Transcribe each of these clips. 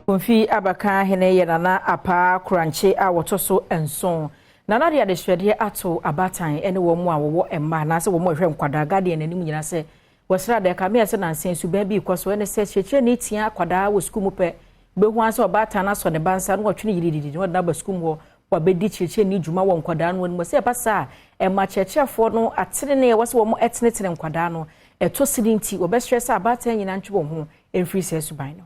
Ekumfi abakan hene yɛ Nana Apaa Korankye a wɔtɔ so nson. Nana de adesrɛdeɛ ato abaatan ne wɔn a wɔwɔ mma anaasɛ wɔn a wɔhwɛ nkwadaa guardian anim nyinaa sɛ wɔsrɛ adeɛ ka meɛ sɛ nansa suban bi kɔ so ɛne sɛ kyerɛkyerɛni tia akwadaa wɔ sukuu mu pɛ bɛhu ara sɛ ɔbaatan no asɔ ne ba nsa na wɔtwe no yirididi na wɔde no aba sukuu mu hɔ wɔabɛdi kyerɛkyerɛni dwuma wɔ nkwadaa no anim sɛ ɛba saa a ɛma kyerɛkyerɛfoɔ no atenene ɛwɔ sɛ wɔn ɛtenetene nkwadaa no ɛtɔ sini nti wɔbɛsrɛ sɛ abaatan nyinaa ntwe wɔn ho mfiri saa suban no.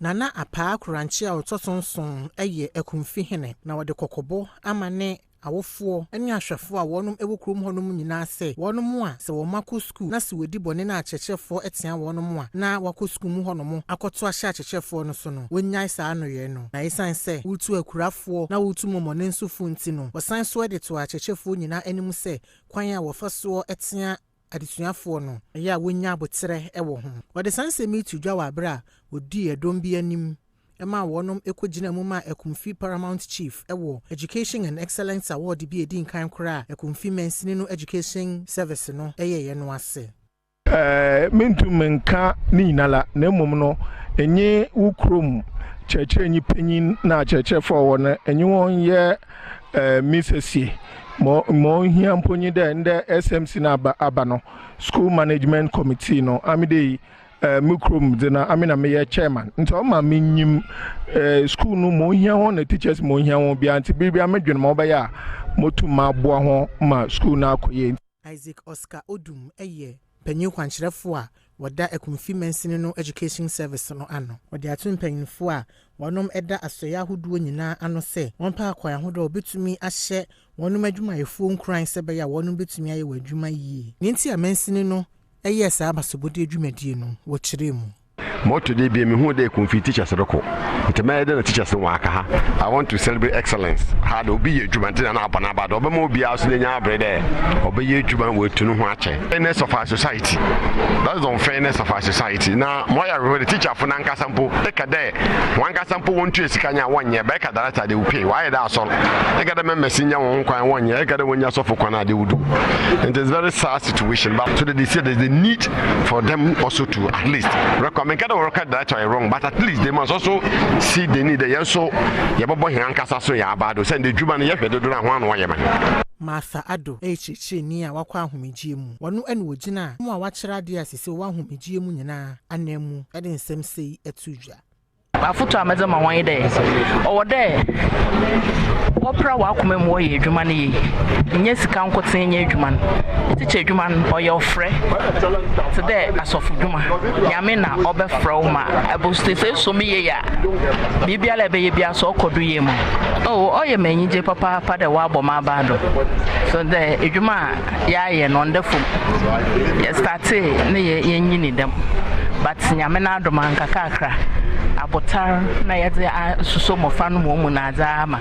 Nana Apaa Korankye a ɔtɔ so nson yɛ Akumfi hene, na wɔde kɔkɔbɔ ama ne awofoɔ ne ahwɛfoɔ a wɔnom wɔ kurom hɔnom nyinaa sɛ wɔnom a sɛ wɔn mma kɔ sukuu na sɛ wɔdi bɔne na akyerɛkyerɛfoɔ tea wɔnom a na wɔakɔ sukuu mu hɔnom akɔto ahyɛ akyerɛkyerɛfoɔ no so no, wɔnnyae saa nneyɛɛ no. Na esiane sɛ wotu akurafoɔ na wotu mmɔmɔne nso fo nti no, wɔsan so de too akyerɛkyerɛfoɔ nyinaa anim sɛ kwan a wɔfa soɔ tea adesuafoɔ no, ɛyɛ a wɔnnya aboterɛ wɔ ho. Wɔde saa nsɛm yi to dwa wɔ aberɛ a wɔdii ɛdɔm bi anim maa wɔnom kɔgyinaa mu maa Akumfi Paramount Chief wɔ Education and Excellence Award bi a ɛdi nkan koraa a Akumfi Mansini no Education Service no yɛeɛ no ase. Mentum nka ne nyinara, na mmom no, enye wo kurom kyerɛkyerɛnyi panyin na akyerɛkyerɛfo a wɔwɔ no, enye hɔn yɛ misasie. Ma ma ohia mpo nye dɛ ndɛ SMC no aba aba no, School Management Committee no, ame dɛ yi, me kurom dze no, ame na meyɛ chairman. Ntsi ɔma minyim school no ma ohia hɔn na teachers ma ohia hɔn biara. Ntsi ber biara medwen ma ɔbɛyɛ a motum maboa hɔn ma school no akɔ yie. Isaac Oscar Odum yɛ panyin kwankyerɛfo a wɔda Akumfi Mansini no Education Service no ano. Wɔde ato mpanyinfo a wɔnom da asɔeɛ ahodoɔ nyinaa ano sɛ wɔmpɛ akwan ahodoɔ a wɔbɛtumi ahyɛ wɔnom adwumayɛfoɔ nkuran sɛ ɛbɛyɛ a wɔnom bɛtumi ayɛ wɔn adwuma yie. Nea nti a mansini no yɛɛ saa abasobɔdeɛ dwumadie no, wɔkyerɛɛ mu. Moto de bia mehu dɛ Ekumfi teachers rokɔ ntsi mɛyɛ dɛn na teachers no wɔaka ha. I want to celebrate excellence ha dɛ obi yɛ edwuma ntsi na n'abɔ n'aba do ɔbɛma obiara so n'enyi aber dɛ ɔbɛyɛ edwuma oetu no ho akyɛ. Fairness of our society that is the unfairness of our society na ma ɔyɛ awerɛhow dɛ teacherfo nankasa mpo eka dɛ hɔnankasa mpo wonntua sika nye a wɔnnyɛ but eka director they will pay wɔayɛ dɛ asɔr eka dɛ members nnya hɔn ho kwan wɔnnyɛ eka dɛ wonnya sɔfo kwan a they will do ntsi it's very sad situation but so they say there's the need for them also to at least record menka dɛ wɔreka director yɛ wrong but at least they must also see the need dɛ yɛn nso yɛbɛbɔ hɛn ankasa so yɛn aba do sɛ ndɛ edwuma no yɛhwɛ dodo no a ho ano wɔyɛ ma hɛn. Martha Addo yɛ kyerɛkyerɛni a wakɔ ahomegyeɛ mu. Ɔno na ɔgyina wɔn a wɔakyerɛ adeɛ a seesei wɔwɔ ahomegyeɛ mu nyinaa ananmu de nsɛm sei to dwa. Afotu a medze ma hɔn nye dɛ, ɔwɔ dɛ wɔpra hɔn akoma mu wɔyɛ edwuma no yie. Nnyɛ sika nkotsee nye edwuma no. Teacher edwuma no, ɔyɛ ɔfrɛ tse dɛ asɔfodwuma. Nyame na ɔbɛfrɛ wo ma sɛ esɔ mu yie a, biribiara a ebɛyɛ biara so ɔkɔ do yie ma wo. Oh, ɔyɛ me enyigye papaapa dɛ wɔabɔ m'aba do. So dɛ edwuma a yɛayɛ no ɔnnda famu. Yɛ startee na yɛnnyinii dɛm but Nyame n'adom a nkakrankra abotar na yɛdze asusuo mbofra no hɔn mu na adze ama.